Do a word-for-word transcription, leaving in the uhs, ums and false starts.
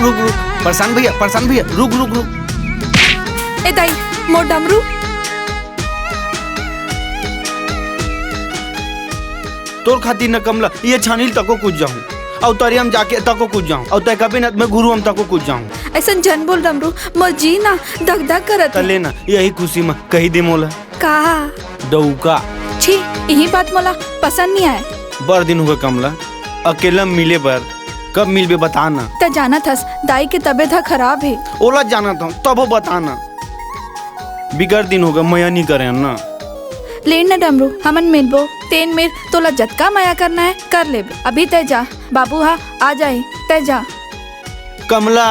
रुक रुक, प्रशांत भैया, प्रशांत भैया, रुक रुक रुक। ए दाई, मोर डमरू। तोर खातिर न कमला, ये छानी ल तको कुछ जाहूं, अउ तरिया म जाके तको कुछ जाहूं, अउ तय कबे न मैं घुरुवा म तको कुछ जाहूं। अइसन झन बोल डमरू, मोर जी ना धक धक करत त ले ना, यही खुशी म कही दे मोला। का? डौका। छी, इही बात मोला पसंद नहीं आए। बड़ दिन होगे कमला, अकेला मिले बर। कब मिलबे बता ना। त जानत हस, दाई के तबीयत ह खराब हे। ओला जानत हूँ, तबो बता ना। बिगर दिन होगे, मया नहीं करे ना। ले न डमरू, हमन मिलबो। तेन मेर तोला जतका मया करना है, कर लेबे। अभी तय जा, बाबू हा आ जाए, तय जा। कमला।